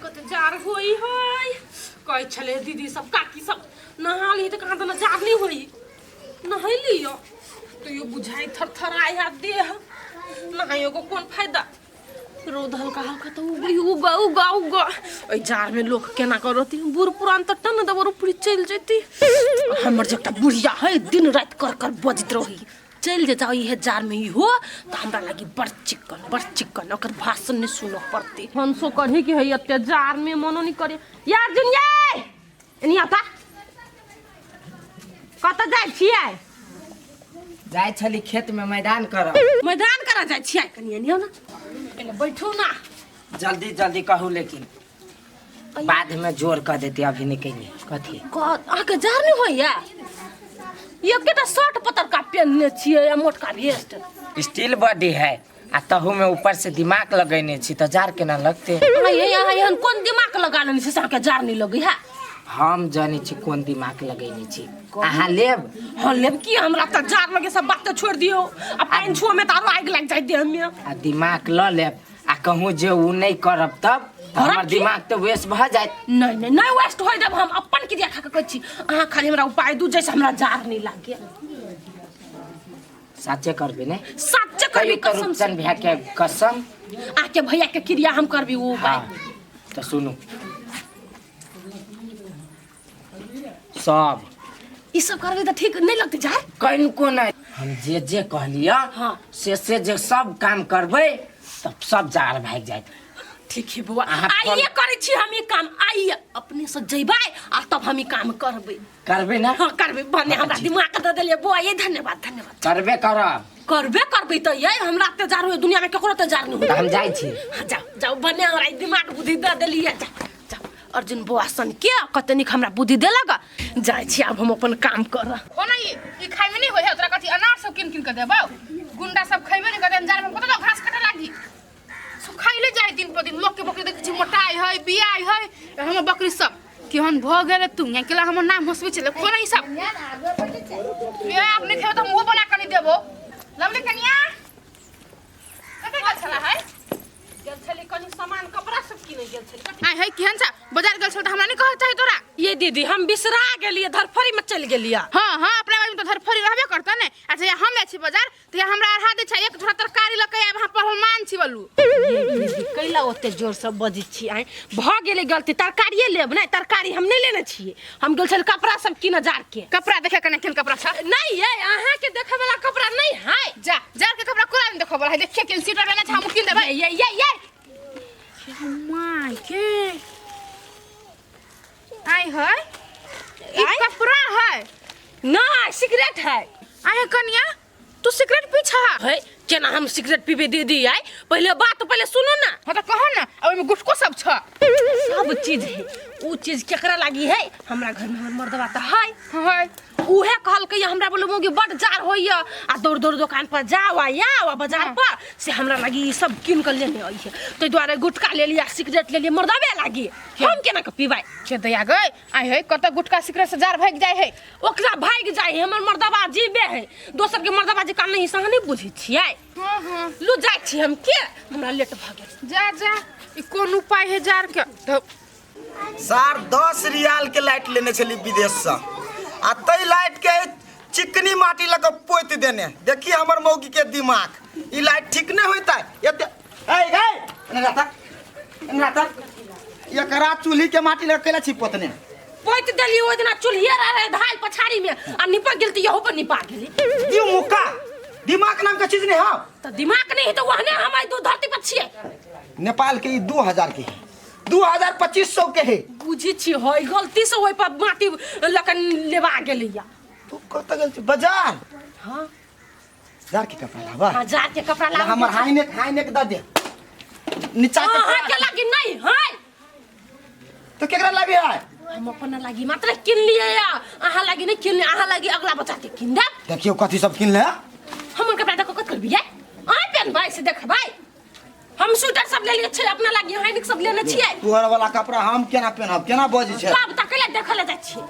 कते जार होई है। कहै छलै दीदी सब, काकी सब, नहा ली तऽ कहाँ दना जार नहि होई। नहैली यौ तैयो बुझाइ थरथराइ है देह। नहाइयो के कोन फायदा? रौद हल्का हल्का तऽ उगै, उगा उगा उगा। एहि जाड़मे लोक केना कऽ रहतै? बूढ़ पुरान तऽ टन देबर ऊपरी चलि जेतै। हमर जे एकटा बुढ़िया है, दिन राति कर कर बजैत रही, चलि जे जाउ इहे जाड़मे इहो तऽ हमरा लागी बड़ चिक्कन, बड़ चिक्कन, ओकर भाषण नहि सुनऽ पड़तै। हंसो करही कि है एते जाड़मे मनो नहि करे। यार जुनिया, एनी आता, कतऽ जाइ छियै? जाइ छली खेत में मैदान करब। मैदान करऽ जाइ छियै? कनि एनी आउ ने, एने बैठू ना। जल्दी जल्दी कहू, लेकिन बाद में जोर कऽ देती, अभी निकलिए कथी। अहाँके जार नहि होइया? एकेटा शर्ट पतरका पेनने छियै आ मोटका भेस्ट। स्टील बॉडी है आ तहू में ऊपर से दिमाग लगेने छी, तऽ जार केना लगते? अहाँ ये, अहाँ एहन कोन दिमाग लगा लेने छी से अहाँके जार नहि लगै है? हम जानै छी कोन दिमाग लगेने छी। अहाँ लेब? हाँ, लेब की। हमरा तऽ जार लगे सब बात तऽ छोड़ि दियौ, आ पानि छुअ में तऽ आरो आगि लागि जाइ देह में। आ दिमाग लऽ लेब आ कहूँ जे उ नहि करब तब करब हमर की? दिमाग तऽ वेस्ट भऽ जायत। नहीं नहीं नहीं, वेस्ट होय देब। हम अपन क्रिया खा के कहै छी, अहाँ खाली हमरा उपाय दू जैसे हमरा जार नहीं लागे। साचे करबे ने? साचे करबी। कहियो तऽ कसम से। रूपचंद भैया के कसम। आके भैया के क्रिया हम करबी वो उपाय। हाँ, तऽ सुनू सब। ई सब करबे तऽ ठीक नहीं लगते जार? कनिको नहि। हम जे जे कहलियै से जे सब काम करबै तब सब जार भागि जायत। ठीक है बौआ। अहाँ फोन- आइए करै छी हम ई काम। आइए अपने से जइबै आ तब हम ई काम करबै। करबै ने? हाँ, करबै। भने हमरा दिमाग दऽ देलियै बौआ, ये धन्यवाद, धन्यवाद। करबे करब। करबे करबै तऽ ये हमरा तऽ जार होय, दुनिया में केकरो तऽ जार नहीं तऽ होय। हम जाइ छी। हाँ, जाओ जाओ। भने हमरा ई दिमाग बुद्धि दऽ देलियै। जाओ जाओ। अर्जुन बौआ सन के कते नीक हमरा बुद्धि देलक। जाइ छी आब हम अपन काम करऽ। ओना ई ई खाइमे नहि होइ है तोरा? कथी अनार सब किन किन के देबौ? गुंडा सब खैबे नहि करतै। जाड़मे कतऽ जाउ घास काटे लागी? सुखाइले जाइ दिन पर दिन। लोक के बकरी देखै छी मोटाइ है, बियाइ है, हमर बकरी सब केहन भऽ गेल। तू यहाँ केला हमर नाम हंसबै छलै। कोना ई सब ये अपने खेबै तऽ हम ओहो बना कऽ नहि देबो। लमली कनिया, कतऽ गेल छला है? गेल छली कनि सामान कपड़ा सब किने गेल छली। आइ है, केहन छ? बाजार गेल छल तऽ हमरा नहि कहऽ चाही तोरा? ये दीदी, हम बिसरा गेलियै, धरफड़ी में चलि गेलियै। हाँ हाँ, अपना बारे में तऽ धरफड़ी रहबे करतौ ने। अच्छा, या हम जाइ छी बाजार तऽ हमरा अढ़ा दै छै, एक झोरा तरकारी लऽ कऽ आयब। अहाँ पहलमान छी बोलू। ये दीदी, कैला ओते जोर से बजै छी? आइ भऽ गेलै गलती। तरकारिए लेब? नहि, तरकारी हम नहि लेने छियै। हम गेल छली कपड़ा सब किनऽ जार के। कपड़ा देखे कने, केहन कपड़ा छ? नहीं ये, अहाँके देखे वाला कपड़ा नहीं है। जा, जार के कपड़ा कोना नहीं देखो बोला है? देखिए केहन सीटर लेना छै, हम किन देबै। ये ये ये। My के आइ है, ई आइ? कपड़ा है? नहीं, सिगरेट है। आइ है कनिया, तू सिगरेट पी छा? है, केना हम सिगरेट पीबे दीदी? आइ पहिले बात पहिले सुनू ना। हाँ तऽ कह ना। आ ओहिमे गुटको सब छ? सब चीज है। उ चीज केकरा लागी है? हमरा घर में हमर मर्दवा तऽ है। है। उहे कहलकै हमरा, बोले मौगी बड जार होइया आ दौड़ दौड़ दोकान पर जाओ आ आओ आ बाजार पर से हमरा लागी ई सब कीन के लेने आई है। ताहि दुआरे गुटखा ले लिया, सिगरेट ले लिया मर्दवे लागी। हम केना के पीबै? के दया गई। आइ है, कतऽ गुटका सिगरेट से जार भागि जाइ है? ओकरा भागि जाइ है, हमर मर्दवा जीबे है। दोसर के मर्दवा जे कान नहीं सह नहीं बुझै छियै। हाँ हाँ। लू, जाइ छी हम, के हमरा लेट भऽ गेल। जा जा। ई कोन उपाय है जार के तऽ? सार 10 रियाल के लाइट लेने छली विदेशसँ आ तै लाइट के चिकनी माटी लऽ कऽ पोति देने। देखी हमर मौगी के दिमाग, ई लाइट ठीक नहि होइतै एते। ए गै, एने रहता, एने रहता। एकरा चूल्ही के माटी लऽ कऽ कैला छी पोतने? पोति देली, ओहि दिना चूल्हिए रहे धाल पछाड़ी में आ निपक गेल तऽ इहो पर निपा गेली। दियौ मुक्का, दिमाग नाम के चीज नहीं हौ। तऽ दिमाग नहीं है तऽ ओहने हम आइ दू धरती पर छियै। नेपाल के ई 2000 के है, 2000 2500 के है। बुझी छी होय, गलती से ओहि पर माटी लऽ कऽ लेबा गेलैया। तू कतऽ गेल छी बाजार? हाँ। जार के कपड़ा लाबा? हाँ, जार के कपड़ा लाबा। हमर हाई नेक, हाई नेक दऽ दे नीचा के। अहाँ के लागी नहीं है। तो केकरा लागी है? हम अपन लागी मात्र किन लिए या, अहाँ लागी नहीं किन लिए। अहाँ लागी अगला बच्चा के किन देब। देखियो कथी सब किन ले। हमर कपड़ा देखो, कत करबी है? अहाँ पेनबै से देखबै। हम स्वेटर सब ले लिए छियै अपना लागी, हाइनिक सब लेने छियै। तोहर वाला कपड़ा हम केना पेनब? केना बजै छै? तब तक ले देखऽ ले जाइ छियै।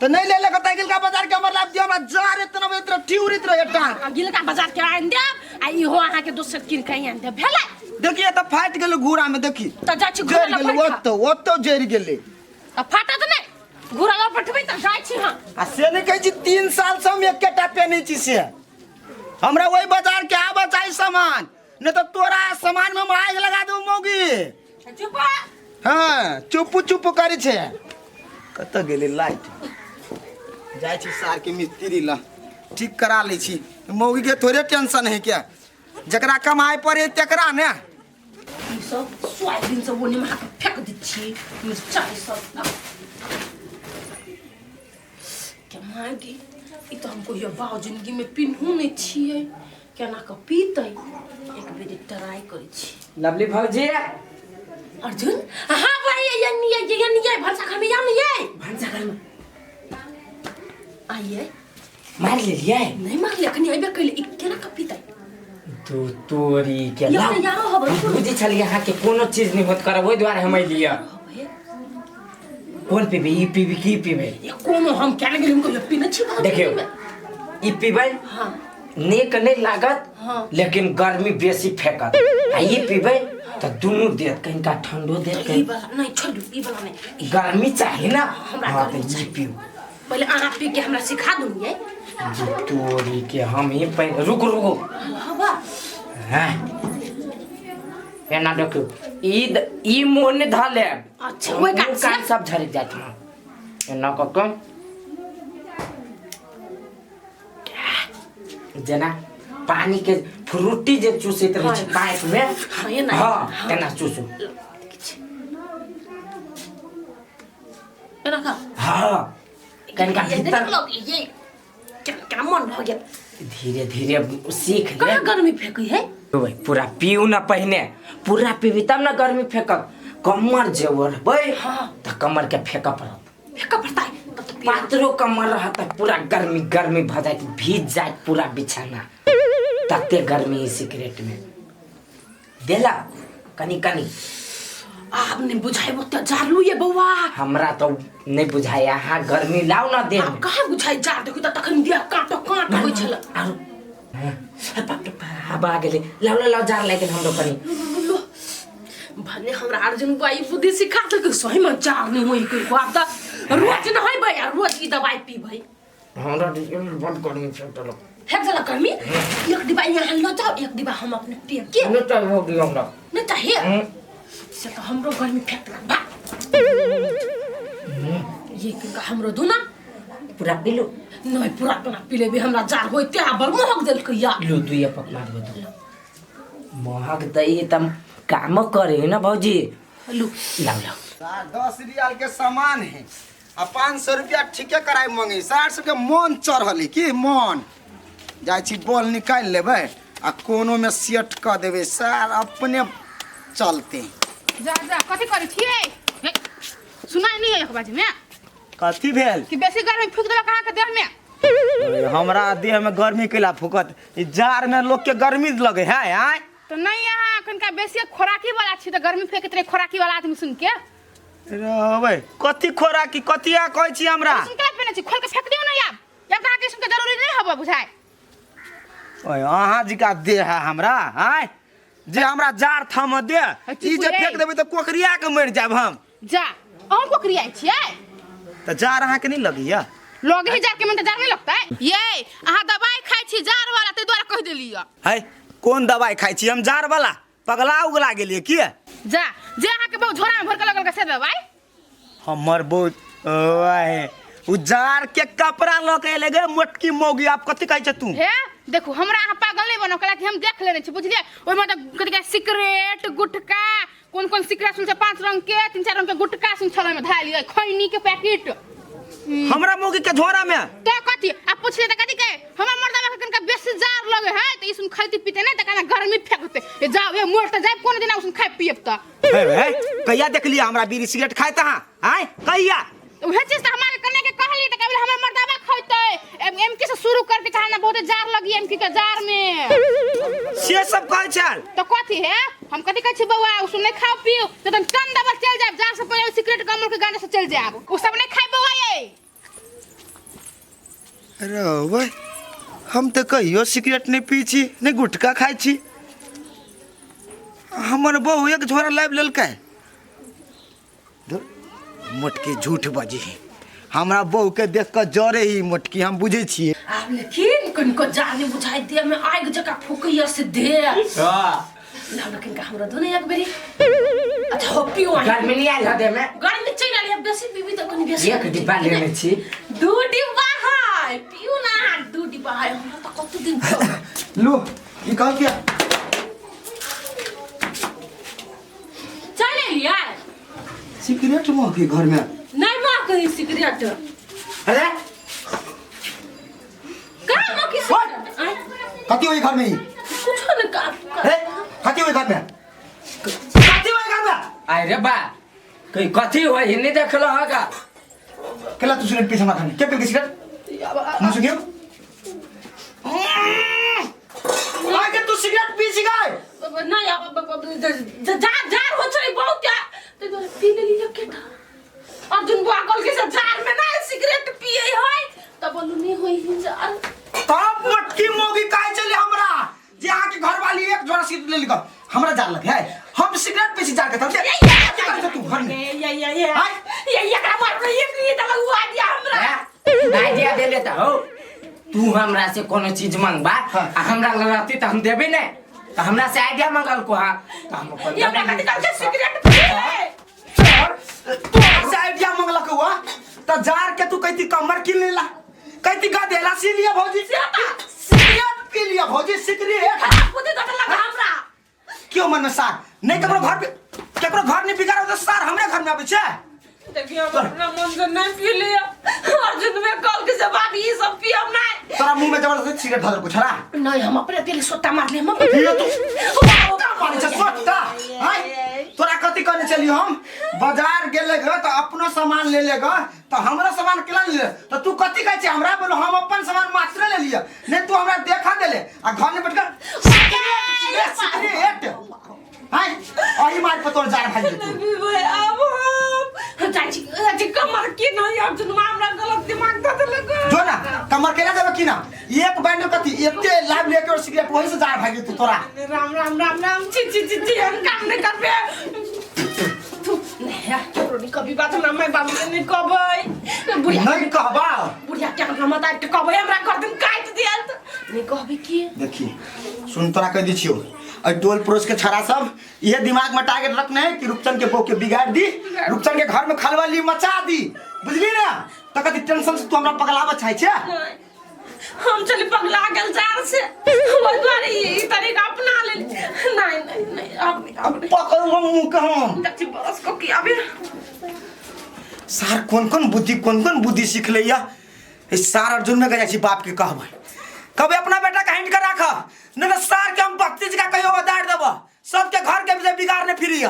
तऽ नहि ले ले कतऽ गिलका बाजार के हमर लाभ दियो। हमरा जा रे इतना बजे तोरा ठिउरित रहे टांग। आ गिलका बाजार के आनि देब आ इहो अहाँके दोसर कीन के आनि देब। भेलै? देखिए तऽ फाटि गेलै घूरा में देखी। तऽ जाइ छी घूरा जरि लग गेलै। बैठा। ओतौ ओतौ जरि गेलै। तऽ फाटत नहि, घूरा लग बैठबै तऽ जाइ छी हम। आ से नहि कहै छी, 3 साल से हम एकेटा पेनै छी, से हमरा ओहि बाजार के आबऽ चाही सामान, नहि तऽ तोरा सामान में हम आगि लगा देबौ मौगी। चुप। हाँ, चुप चुप करै छै। कतऽ गेलै लाइट? जाइ छी सार के मिस्त्री ला, ठीक करा लै छी। मौगी के थोड़े टेंशन है क्या, जकरा कमाइ पड़े तकरा ने। ई सब सोयाबीन सब ओने में हाथ फेंक दै छी, मिरचाई सब केना गी। ई तऽ हम कहियो बाउ जिंदगी में पिन्हू नहि छियै, केना कऽ पीतै? एक बेर ट्राई करै छी। लवली भौजी। अर्जुन, हाँ भाई, ये नहीं, ये नहीं, ये भनसा घर में या नहीं, ये भनसा घर में आइए। मारि लेलियै? नहीं मारले, अखनी अइबे कैले। ई केना कऽ पीतै? दू तोरी के यहाँ लाउ। यहाँ हबै। हम बुझै छलियै अहाँके कोनो चीज नहि होत करब, ओहि दुआरे हम अयलियै। हबै। कोन पीबै? ई पीबै की पीबै? ये कोनो हम क्या गेली, हम कहियो पीने छी बाउ देखियौ। जिंदगी में। ई पीबै, हाँ, नीक नहि लागत, हाँ। लेकिन गर्मी बेसी फेंकत। आ ई पीबै तऽ दुनू देत, कनिका ठंडो देत। ई कनि वाला नहीं, छोड़ दू, ई वाला नहीं। गर्मी चाही ना। हमरा हाँ, गर्मी तऽ ई चाही। पीबू। पहले अहाँ पी के हमरा सिखा दू ये। तोरी के, हम ही पहिले, रुकू रुकू। हवा। हाँ, एना देखियौ, ई ई मुँह नहि धऽ लेब। अच्छा, ओहि कात मुँह से? कान सब झड़ि जायत। हँ, एना कऽ कऽ जेना पानी के फ्रूटी जे चूसैत रहै छै पाइप में। हाँ, एना। हाँ, तेना चूसू। एना का? हाँ, कनिका ये भीतर देख लो, ये केना केना मन भऽ गेल। धीरे धीरे सीख ले। कहाँ गर्मी फेकै है? भाई, पूरा पीऊ ना पहिने, पूरा पीबी तब ना गर्मी फेंकत। कमर जे ओढ़बै तऽ कमर के फेंकऽ पड़त। फेकऽ पड़तै तब तऽ पी। पातरो कमर रहत तऽ पूरा गर्मी गर्मी भऽ जायत, भीज जायत पूरा बिछाना, तते गर्मी। ई सिगरेट में देला कनी कनी। आब नहि बुझाइ ओते जारलू ये बौआ। हमरा तऽ नहि बुझाइ, अहाँ गर्मी लाउ ना देह आब में। कहाँ बुझाइ? जार देखू तऽ तखन देह काँट काँट होइ छल। आरो हाँ, बाप रे बाप, आब आ गेलै। लाउ लाउ लाउ, जार लागि गेल हमरो कनी। लो, भने हमरा अर्जुन बुआ ई बुद्धि सिखा देलकै, सही में जार नहि होइ कहियो। आब तऽ रोज नहेबै आ रोज ई दवाइ पीबै। हमरा बड गर्मी फेंक देलक। फेंक देलक गर्मी? एक डिब्बा यहाँ लऽ जाओ, एक डिब्बा हम अपने पियब के। नहि तऽ हो गेल हमरा। नहि चाहिए? हम्म। से तऽ हमरो गर्मी फेंक देलक। बा, ये किनका हमरो दू ना। पूरा पीलू। नहीं, पूरा केना पी लेबै? हमरा जार होइते आ बड़ महग देलकै या। लू, दुइये पक मारबो दू। महग दै तम कामो करे है ना भौजी। लू। लाओ लाओ। सार 10 रियाल के सामान है आ 500 रुपया ठीके कराय मंगे। सार सबके मन चढ़ल है की मन। जाइ छी बॉल निकालि लेबै आ कोनो में सेट कऽ देबै, सार अपने चलते। जा जा, कथी करै छियै हे, सुनाइ नहि है एक बाजी में? कथी भेल? कि बेसी गर्मी फूक देलक अहाँके देह में। अरे, हमरा देह में गर्मी कैला फूकत? ई जाड़ में लोग के गर्मी लगे है आय? तऽ नहि, अहाँ कनिका बेसी खोराकी वाला छी तऽ गर्मी फेकैत रहे खोराकी वाला आदमी सुन के। रहबै कथी खोराकी? कथी अहाँ कहै छी हमरा? सुन के पेने छी, खोल के फेक दियौ ने आब। जब तऽ अहाँके सुन के जरूरी नहि हबऽ बुझाय। ओए, अहाँ जी का देह है हमरा आय जे हमरा जाड़ थम दे? ई जे फेंक देबै तऽ कोकरिया के मरि जायब हम। जा, अहूँ कोकरियाइ छियै? तऽ जाड़ अहाँके नहि लगैया? लगे ही जार के मन तऽ जार नहीं लगता है। ये अहाँ दवाई खाइ छी जार वाला, ताहि दुआरे कहि देलियै। है, कोन दवाई खाइ छी हम जार वाला? पगला उगला गेलियै की? जा, जे अहाँके बहुत झोरा में भर के लगल से दवाई। हमर बहुत ओए उ जार के कपड़ा लऽ के एले गे मोटकी मौगी, आप कथी कहै छै तू? हे देखू, हमरा अहाँ पागल नहीं बनो, कला कि हम देख लेने छी, बुझलियै? ओहिमे तऽ कथी कहै सिगरेट गुटखा, कोन कोन सिगरेट सुन छै, 5 रंग के 3 4 रंग के गुटखा सुन छल ओहिमे धरायल यै, खैनी के पैकेट। हमरा मौगी के झोरा में? तो कथी आ पुछले तऽ कथी कहे, हमर मर्दवा के कनिका बेसी जार लगे है तऽ ई सुन खैती पीते नहीं तऽ कना गर्मी फेंकते। ए जाओ, ए मोर तऽ जाय कोन दिन सुन खाय पियब तऽ। हे हे, कहिया देखलियै हमरा बीड़ी सिगरेट खाइत अहाँ आँय? कहिया? उहे चीज तऽ हमरा कन्या के कहली तऽ कहली हमर मर्दवा खैते, एम एम के से शुरू करते, कहा ना बहुत जार लगी एम के जार में। से सब कहै छल? तो कथी है, हम कथी कहै छी बौआ, उ सुन नहीं खाओ पियो जतन टन दबल चल जाब, जार से पहिले सिगरेट कमल के गांजा से चल जाब, उ सब नहीं खाइ बौआ ये। अरे ओए, हम तऽ कहियो सिगरेट नहि पी छी, नहि गुटखा खाइ छी। हमर बहु एक झोरा लाबि लेलकै। धुर, मोटकी झूठ बजी हमरा बहु के देख कऽ जरे ही मोटकी, हम बुझै छियै। आब लेकिन कनिको जाने बुझाइ देह में आगि जकाँ फूकैया से देह। हाँ। लाउ लेकिन का हमरा दो ने एक बेरी। अच्छा हो पियो अहाँ। गर्मी नहीं आयल हदे में? गर्मी चलि आयल है, बेसी पीबी तऽ कनि बेसी। एक डिब्बा लेने छी। दू डिब्बा है, पियू ना, दू डिब्बा है, हमरा तऽ कते दिन चलत। लू ई कहल किया? चलि एलियै? सिगरेट महकी घर में। नहीं महकै सिगरेट। अरे कहाँ महकी सिगरेट? आँय? कथी होई घर में ई? कुछो नहीं का। हे, कथी होई घर में? कथी होई घर में? अरे बा कहीं कथी होई नहीं देखलो हगा। केला तू सिगरेट पीछे माखन के पिल सिगरेट मुझे क्यों आगे तू सिगरेट पी सिगाय? नहीं अब जा जा हो छै बहुत या ते दुआरे पी लेली एकेटा। अर्जुन बुआ कहलकै से जार में ना सिगरेट पिए है त बोलू नहीं होई ही जार। तब मटकी मोगी काहे चली हमरा जे अहाँ के घर वाली एक जोड़ा सिगरेट ले लिखो हमरा जार लगे है हम सिगरेट पी जार के तब के तू घर में ये ये ये ये आय। ये एकरा मार के एक लिए त लगुआ दिया हमरा। आइडिया दे लेता हो तू हमरा से कोनो चीज मांगबा। हाँ। आ हमरा लग रहती त हम देबे ने त हमरा से आइडिया मांगल को। हां त हम अपन ये हमरा कथि कहलकै सिगरेट पिए। तोरा से आइडिया मंगलक हुआ त जार के तू कहती कमर किन लेला, कहती गदेला सी लिया भौजी, सिगरेट पी लिया भौजी सिगरेट। खराब बुद्धि दऽ देलक हमरा। क्यों मन में सार नहीं ककरो घर पे ककरो घर नहीं बिगाड़ो तो सार हमरे घर में आबै छै। देखियो हम अपना मन से नहीं पी लिया, अर्जुन में कल के से बात ई सब पियब नहीं। तोरा मुंह में जबरदस्ती सिगरेट धर कुछ हरा। नहीं हम अपने दिल सोता मार ले हम। ये तू सोता मारे छै सोता। हाय तोरा कथि कहने चली हम बाजार गेले ग त अपनो सामान ले ले ग त हमरा सामान केला ले त तू कथि कहै छै हमरा? बोलो हम अपन सामान मात्र ले लिया नहीं तू हमरा देखा देले आ घर में बैठ कर सिगरेट सिगरेट। हाय अही मार पर तोर जार भाई तू। अब हम जाइ छी जाइ कमर के नहीं अर्जुन हमरा गलत दिमाग दऽ देलक। जो ना कमर केला देबे की ना एक बैंड कथि एते लाभ लेके और सिगरेट वही से जार भाई तू तोरा। राम राम राम राम छी छी छी छी हम काम नहीं करबे तू नहीं केकरो नहीं कभी बात हमरा माय बाबू के नहीं कहबै। बुढ़िया नहीं कहबा बुढ़िया के हमरा मत आबि के कहबै हमरा गर्दन काटि दियत नहीं कहबै की। देखी सुन तोरा कह दी छियो और टोल पड़ोस के छड़ा सब ये दिमाग में टारगेट रखने है कि रूपचंद के बहू के बिगाड़ दी, रूपचंद के घर में खलबली मचा दी, बुझली ना? त कथी टेंशन से तू हमरा पगलाबऽ चाहै छै? हम चली पगला गेल जार से ओहि दुआरे ई तरीका अपना लेल। नहीं नहीं नहीं अब नहीं, अब नहीं। पकड़ू हम मुंह के हम। चाची बरस को की अभी सार कोन कोन बुद्धि कोन कोन बुद्धि सीख लैया इस सार अर्जुन में गया छी बाप के कहबै कभी अपना बेटा के हैंड कर राख नहीं तो सार के हम बत्तीस का कहियो उतार देब सबके घर के बिगाड़ने फिरिया।